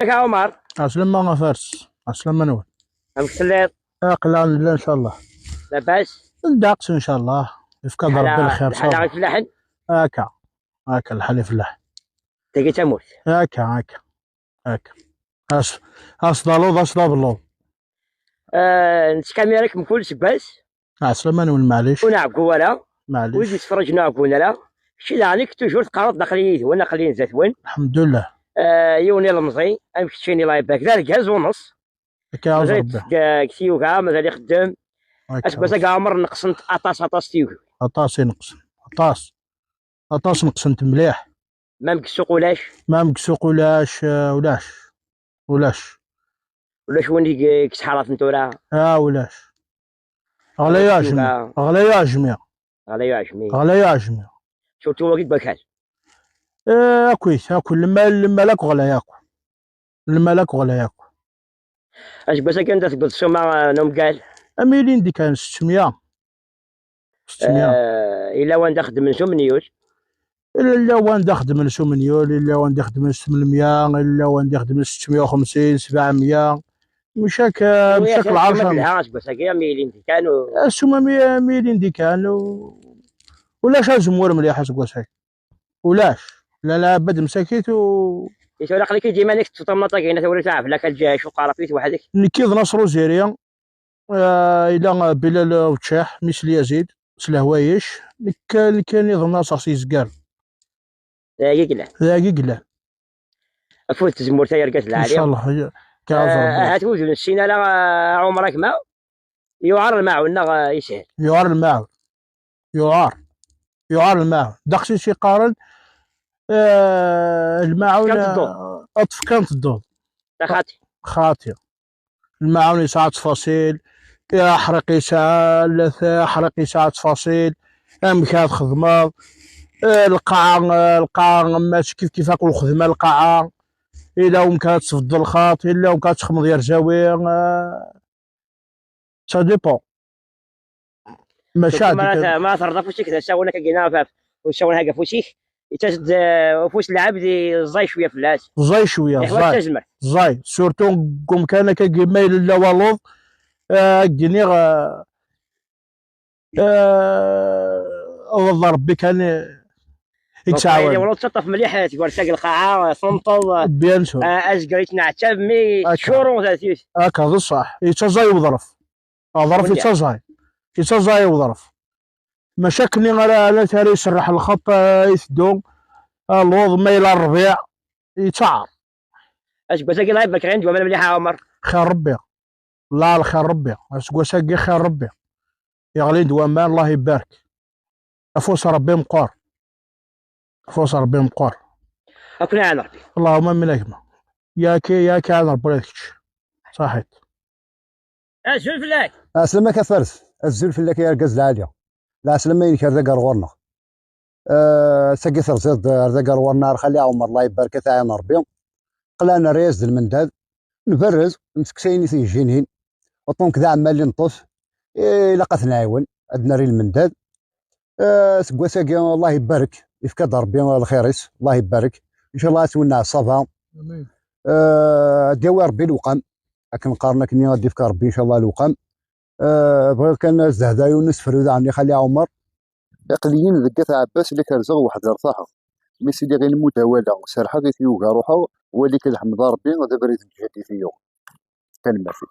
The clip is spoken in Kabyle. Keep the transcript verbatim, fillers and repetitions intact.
Yak a Ɛumer. Ɛeslama a Fares, ɛeslama-nwen. Amek telliḍ? Aql-aɣ nella, ncallah. Labas? Ddeqs, ncallah. Yefka-d Ṛebbi lxir, ncallah. Ifellaḥen? Akka, akka lḥal ifellaḥ. Tagi d tamurt. Akka, akka, akka. As, as d aluḍ, as d abelluḍ. Eh, nettkami ara-k mkul seg wass. Ɛeslama-nwen, maɛlic. Ur nɛeggu ara. Maɛlic. Wid yetfraǧen ur ɛeggun ara. Kečči daɣen-ik toujours teqqareḍ-d aql-i yid-wen, aql-i zdat-wen. Lḥemdullah. Eh, yiwen ilemẓi, amek keččini, Allah ibarek, d argaz uneṣ. Akka, mazal-it deg, deg tiyuga, mazal ixeddem. Aseggas-agi Ɛumer neqsent aṭas, aṭas tiyuga. Aṭas i neqsen. Aṭas. Aṭas neqsent mliḥ. Mam deg ssuq ulac? Mam deg ssuq ulac, eh, ulac. Ulac. Ulac win i, i yesḥaṛaten tura? Ah, ulac. Ɣlay uɛejmi. Ɣlay uɛejmi. Ɣlay uɛejmi. Ɣlay uɛejmi. Surtout wagi deg wakal. Eh, akkit, akk, lmal, lmal akk ɣlay akk. Lmal akk ɣlay akk. Aseggas-agi anda tewweḍ ssuma, eh, n umgal? Am ilindi kan, settemya. Settemya. Eh, yella wanda xeddmen s umnyul? Yella wanda xeddmen s umnyul, yella wanda xeddmen s tmenmya, yella wanda xeddmen s settemya u xemsin, sebɛemya. Mcak, mcak lɛerc. Telha aseggas-agi am ilindi kan u- Ssuma am, am ilindi kan u-, ulac azemmur mliḥ aseggas-agi. Ulac. La, la, abad msakit u- I tura aql-ik-id iman-ik teṭṭuṭamnaṭ-agi, tawri taɛbla, ka lǧac, uqaraf-it weḥd-k. Nekki d Naṣer Uziri, eh, ila Bilal Uččaḥ, mmi-s n Yazid, s Lehwayeč, nekk, nekk niḍen Naṣer s yezgaren. D agi i yellan. D agi i yellan. Afud tezmurt ay argaz lɛali. Incallah, ya-, ka Eh, Rebbi. Ahat wid ur nessin ara, eh, Ɛumer a gma, yuɛer lmaɛun neɣ, eh, yeshel? Yuɛer lmaɛun. Yuɛer. Yuɛer lmaɛun. Ddeqs i s-yeqqaren, eh, lmaɛun, tefkant ddud. Eh, ad tefkant ddud. Xaṭi. Xaṭi. Lmaɛun yesɛa ttfaṣil, aḥriq yesɛa, aḥriq yesɛa ttfaṣil, amek ara txedmeḍ, eh, lqaɛa, eh, lqaɛa, mačči kif kif akk lxedma lqaɛa, ila amek ara tesbeddeḍ lxaṭ, ila amek ara txedmeḍ yerzawi, eh, ça dépend. Maca surtout ma, ma terreḍ afus-ik d asawen akka gina ɣef, usawen hag afus-ik, yettas-d, eh, ufus n lɛebd ẓẓay cwiya fell-as. Ẓẓay cwiya, yeḥwaǧ ẓẓay. Tazmert. Ẓẓay. Surtout deg umkan akka gima yella waluḍ, eh, ad k-iniɣ, eh, eh, ad Rebbi kan, eh, i yettɛawan. Donc, wala tettaṭṭaf mliḥ, eh, tgersa deg lqaɛa, eh, tenṭeḍ, eh, bien sûr. Eh, azger yettneɛtab, mi akka. Tcuru, eh, akka, d ṣṣeḥ. Yettaẓay uḍref. Aḍref yettaẓay. Yettaẓay uḍref. Maca akken ara, ara tara iserreḥ lxaṭ, eh, iteddu. Aluḍ, ma yella rrbiɛ, yettaɛar. Aseggas-agi, Allah ibarek, ɣin-d waman mliḥ a Ɛumer. Xir Rebbi. La, lxir Rebbi. Aseggas-agi xir Rebbi. Yeɣli-d waman, Allah ibarek. Afus Rebbi meqqer. Afus Rebbi meqqer. Ad ken-iɛan Rebbi. Allahumma amin a gma. Yak, yak iɛan Rebbi ula d kečč. Saḥit. Azul fell-ak. Ɛeslama-k a Fares. Azul fell-ak ay argaz lɛali. Lɛeslama-inek ar dagi ar ɣur-neɣ. Eh, ass-agi terziḍ-d ar dagi ar ɣur-neɣ ar Xali Ɛumer, Allah ibarek, ad t-iɛin Rebbi. Qlan nerra-yas-d lmendad. Nberrez, nseksa ayen i t-yejjinin. Donc d aɛmali neṭṭef, eh, ilaq ad t-nɛiwen, ad nerr i lmendad. Eh, seg wass-agi, Allah ibarek, yefka-d Rebbi lxir-is, Allah ibarek. Ncallah ad twenneɛ ṣṣaba. Amin. Eh, ad d-yawi Rebbi lewqam, akken qqaren akkenni, ad d-yefk Rebbi ncallah lewqam. Eh, bɣiɣ kan ad s-d-hdaɣ yiwen n usefru daɣen i Xali Ɛumer. Aql-iyi deg At Ɛebbas, la kerzeɣ weḥd-i rtaḥeɣ. Mi s-iliɣ i lmudawala, serḥeɣ i tyuga, ruḥeɣ, wali-k ad ḥemdeɣ Rebbi, d abrid n tjaddit i yuɣ. Tanemmirt.